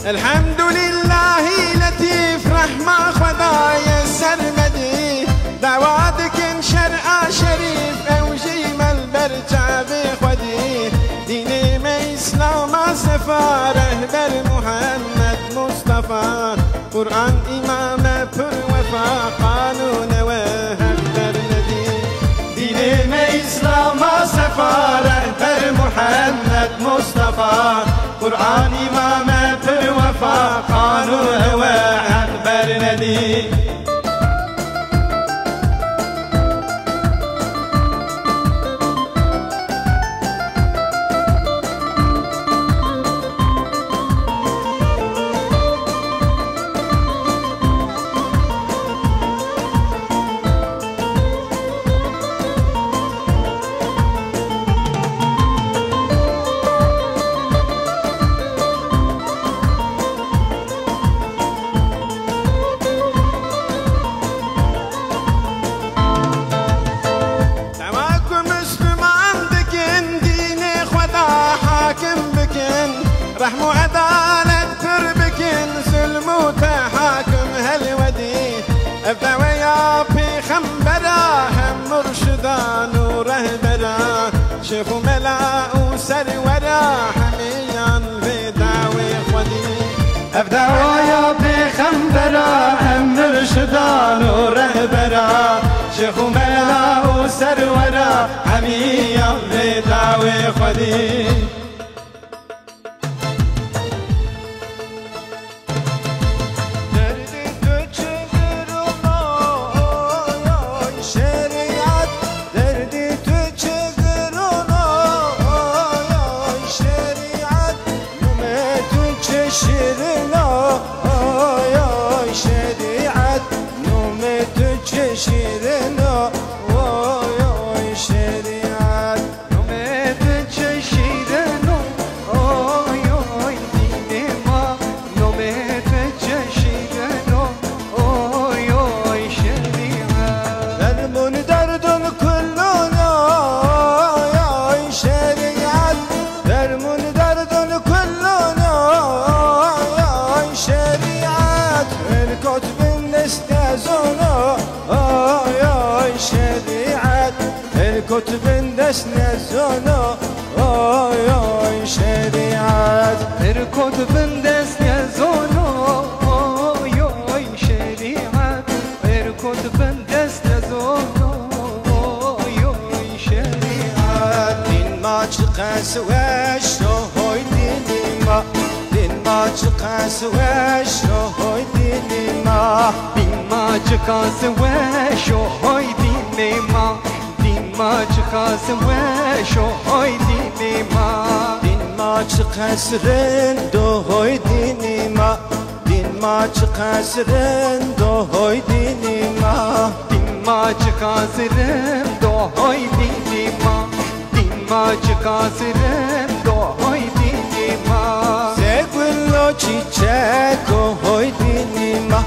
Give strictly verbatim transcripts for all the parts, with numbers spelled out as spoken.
Elhemdulîllahî letîf, rehma Xwedayê sermedî. Dawa dikin şer'a şerîf, ew jî me li ber çavê xwedî. Dînê me Îslama sefa, rehber Muhammed Mustafa. Quran îmame pir wefa, qanûne we heq dernedî. Dînê me Îslama sefa, rehber Muhammed Mustafa. Quran îmame pir wefa, qanûne we heq bernedî. Dema ku Misliman dikin, dînê Xweda hakim bikin, rehm û edalet pir bikin, zulm û tehakum helwedî. Ev daweya pêxembera, hem murşidan û rehbera, şêx û mela û serwera, hemiyan vê dawê xwedî. Ev dawaya pêxembera, hem murşidan û rehbera, şêx û mela û serwera, hemiyan vê dawê xwedî. Derdê tu çi girûn o, oy, oy, şerîet. Derdê tu çi girûn o, oy, oy, şerîet. Nomê tu çi şîrin o, oy, oy, şerîet. Nomê tu çi şîrin o, oy, oy, şerîet. Nomê tu çi şîrin o, oy, oy, dînê ma. Nomê tu çi şîrin o, oy, oy, şerîet. Dermûn derdûn kullûn o, oy, oy, şerîet. Dermûn derdûn kullûn o, oy, oy, şerîet. Erkot bin destezûn o, oy, oy, şerîet. Erkot bin destezûn o, oy, oy, şerîet. Erkot bin destezûn o, oy, oy, şerîet. Erkot bin destezûn o, oy, oy, şerîet. Dîn ma çiqas weş o, hoy dînê ma. Dîn ma çiqas weş o, hoy dînê ma. Dîn ma çiqas weş o, hoy dînê ma. Dîn ma çiqas weş o, hoy dînê ma. Dîn ma çiqas rind o, hoy dînê ma. Dîn ma çiqas rind o, hoy dînê ma. Dîn ma çiqas rind o, hoy dînê ma. Dîn ma çiqas rind o, hoy dînê ma. Zê gul û çîçek o, hoy dînê ma.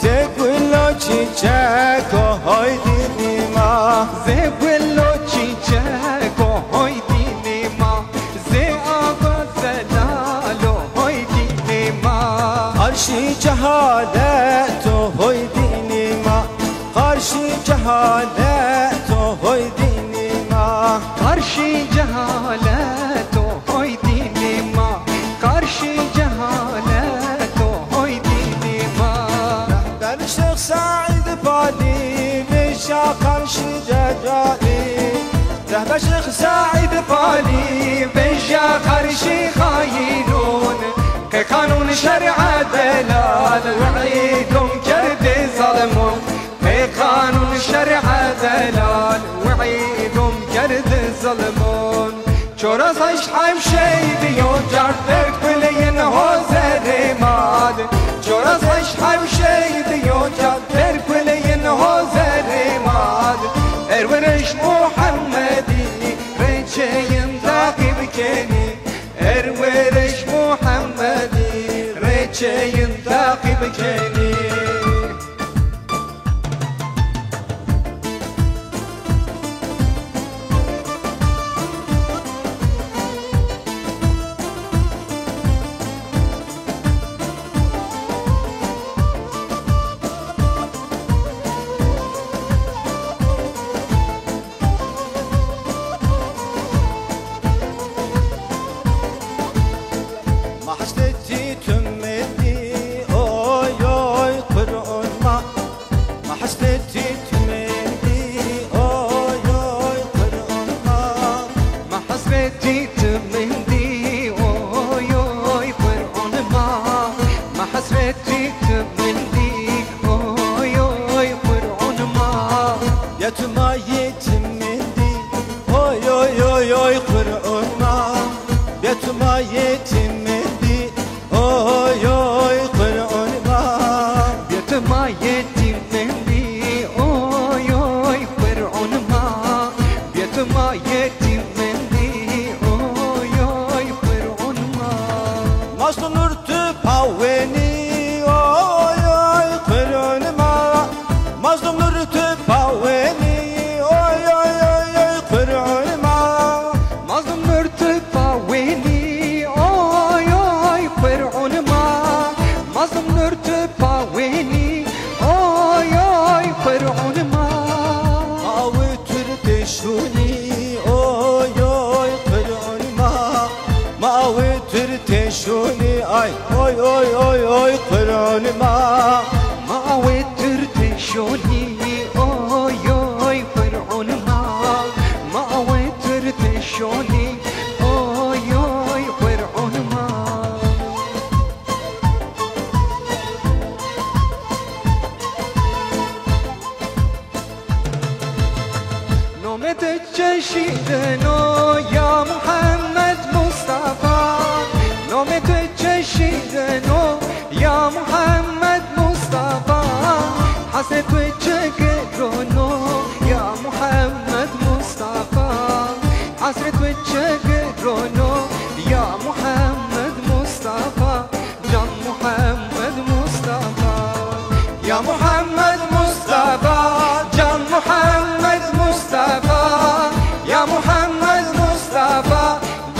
Zê gul û çîçek o, hoy dînê ma. Zê gul û çîçek o, hoy dînê ma. Zê ava zelal o, hoy dînê ma. Qarşî cehalet o, hoy dînê ma. Qarşî cehalet o, hoy dînê ma. Qarşî cehalet o, hoy dînê ma. Qarşî cehalet o, hoy dînê ma. Rehber Şêx Seîd Balî, vêja qarşî decalî. Rehber Şêx Seîd Balî, vêja qarşî xayînûn. Qê qanûn şer'a delal, we'îdûn kerdê zalimûn. Qê qanûn şer'a delal, we'îdûn kerdê zalimûn. Çoras heşt hev şehîdî yo car derkuleyên hozerê mad. Çoras heşt hev şehîdî yo car derkuleyên hozerê mad. Er wereş Muhemmedî rêçeyên taqîb kenî. Er wereş Muhemmedî rêçeyên taqîb kenî. Tî tu min dî, oy, oy, Qur'an ma. Ma hesret tî tu min dî, oy, oy, Qur'an ma. Bê tu ma yê tu min dî, oy, oy, oy, oy, Qur'an ma. Bê tu ma yê tu min dî, oy, oy, Qur'an ma. Bê tu ma yê tu min dî, oy, oy, Qur'an ma. Bê tu ma yê tu min dî, oy, oy, Qur'an ma. Mazlûm Nur tu pawenî, oy, oy, Qur'an ma. Mazlûm Nur tu pawenî, oy, oy, oy, oy, Qur'an ma. Mazlûm Nur tu pawenî, oy, oy, Qur'an ma. Mazlûm Nur tu pawenî, oy, oy, Qur'an ma. Ma awe tu tê şûnî, oy, oy, Qur'an ma. Ma awe tu tê şûnî, ay, oy, oy, oy, oy, Qur'an ma. Ma awe tu tê şûnî, oy, oy, Qur'an ma. Ma awe tu tê şûnî, oy, oy, Qur'an ma. Nomê tu çeşîdin o ya Muhammed Mustafa. Nomê tu çeşîdin o ya Muhammed Mustafa. Hesret tu çekirono ya Muhammed Mustafa. Hesret tu çekirono ya Muhammed Mustafa. Can Muhammed Mustafa. Ya Muhammed Mustafa, Can Muhammed Mustafa. Ya Muhammed Mustafa,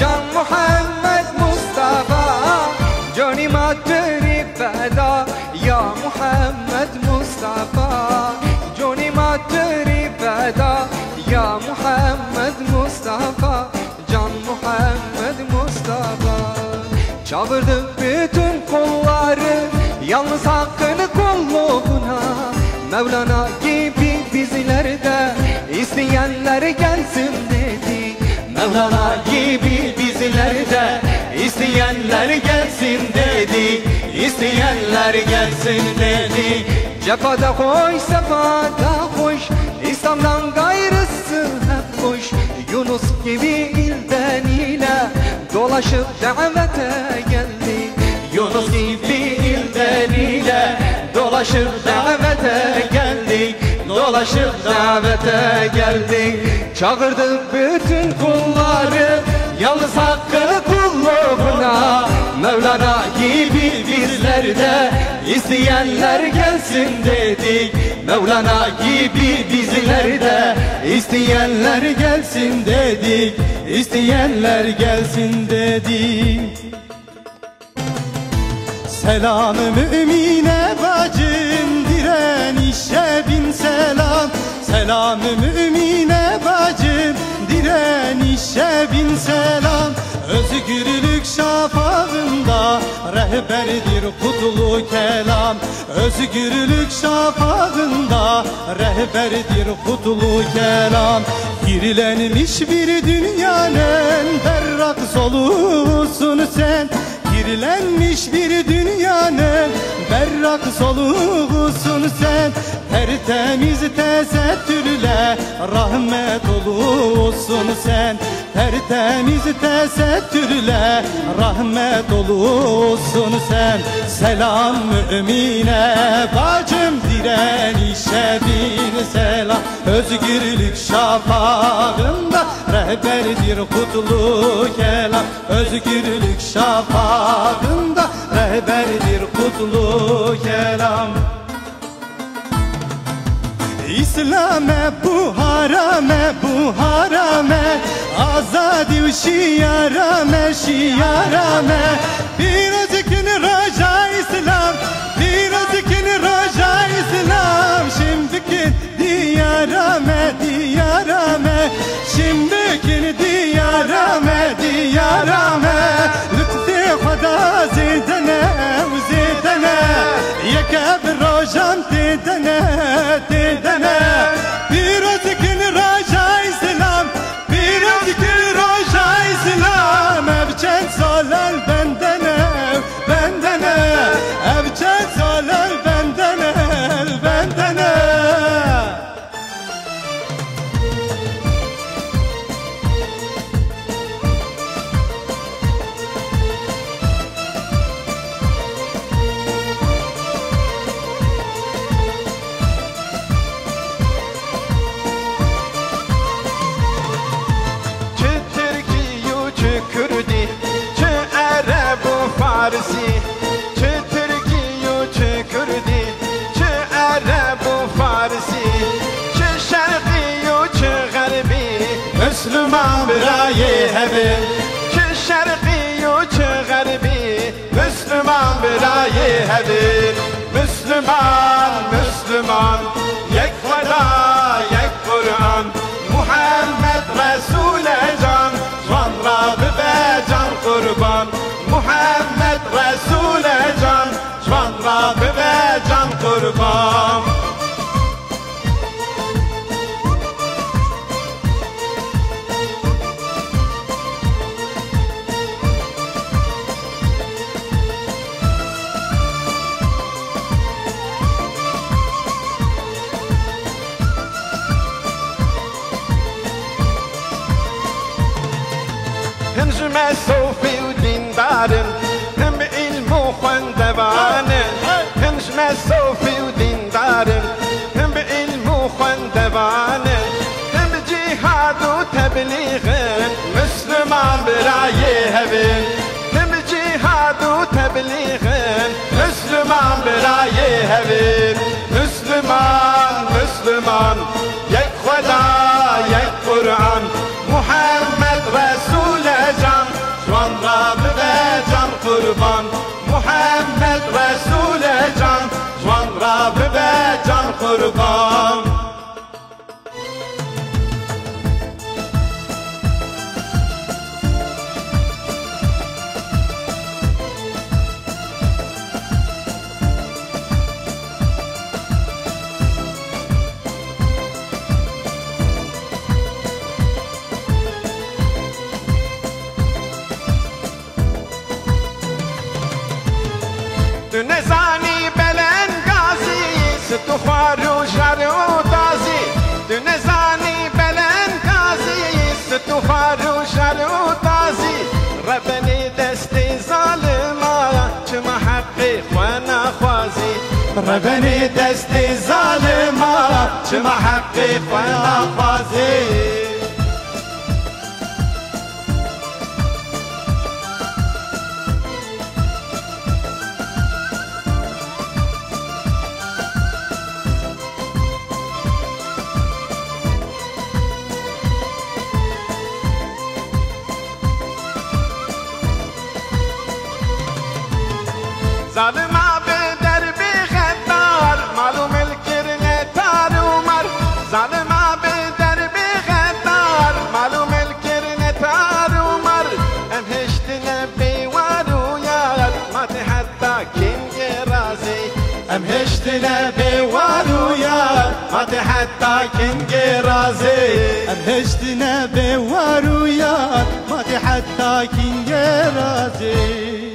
Can Muhammed Mustafa. Canî ma tu rî feda, ya Muhammed Mustafa. Canî ma tu rî feda, ya Muhammed Mustafa. Can Muhammed Mustafa. Çağırdım bütün kulları yalnız Hakk'ın kulluğuna. Mevlana gibi bizler de isteyenler gelsin dedi. Mevlana gibi bizler de isteyenler gelsin dedi. İsteyenler gelsin dedi. Cefada hoş, sefada hoş, İslam'dan gayrısı hep boş. Yunus gibi ilden ile dolaşıp davete geldi. Yunus gibi ilden ile dolaşıp davete geldi. Dolaşıp davete geldi. Çağırdı bütün kulları yalnız Hakk'ın kulluğuna. Mevlana gibi bizler de isteyenler gelsin dedik. Mevlana gibi bizler de isteyenler gelsin dedik. İsteyenler gelsin dedik. Selam mümine bacım, direnişe bin selam. Selam mümine bacım, direnişe bin selam. Özgürlük şafağında rehberdir kutlu kelam. Özgürlük şafağında rehberdir kutlu kelam. Kirlenmiş bir dünyanın berrak soluğusun sen. Kirlenmiş bir dünyanın berrak soluğusun sen. Tertemiz tesettürle rahmet olursun sen. Tertemiz tesettürle rahmet olursun sen. Selam mümine bacım, direnişe bin selam. Özgürlük şafağında rehberdir kutlu kelam. Özgürlük şafağında rehberdir kutlu kelam. İslame bu harame, bu harame, azadî û şiyarame, şiyarame. Pîrozkin roja Îslam, pîrozkin roja Îslam. Şimdikin diyarame, diyarame. Şimdikin diyarame, diyarame. Lütfê Xweda zêde ne û zêde ne. Yeke bi rojan têde ne, têde ne. Pîrozkin roja Îslam, pîrozkin roja Yê hevê, çi şerqî û çi xerbî, Müslüman birayê hevê. Müslüman, Müslüman, yek Xweda, yek Kur'an, Muhammed Resûl e can, ji wan re bibe can qurban. Muhammed Resûl e can, ji wan re bibe can qurban. Him ji me sofî û dîndar in, him îlm û xwendevan in. Him ji me sofî û dîndar in, him bi îlm û xwendevan in. Him bi cîhad û teblîx in, Müslüman birayê hevê. Him bi cîhad û teblîx in, Müslüman birayê hevê. Müslüman, Müslüman, yek Xweda, yek Kur'an, Muhammed Resûl e can, ji wan re bibe can qurban. Muhammed Resûl e can, ji wan re bibe can qurban. Tu nezanî belengazî, sit û xwar û jar û tazî. Tu nezanî belengazî, sit û xwar û jar û tazî. Rebenê destê zalima, çima heqê xwe naxwazî? Rebenê destê zalima, çima heqê xwe naxwazî? Zalima bi derbê xedar, mal û milk kirine tar û mar. Zalima bi derbê xedar, mal û milk kirine tar û mar. Em hiştine bê war û yar, ma tê heta kîngê razî? Em hiştine bê war û yar, ma tê heta kîngê razî? Em hiştine bê war û yar, ma tê heta kîngê razî?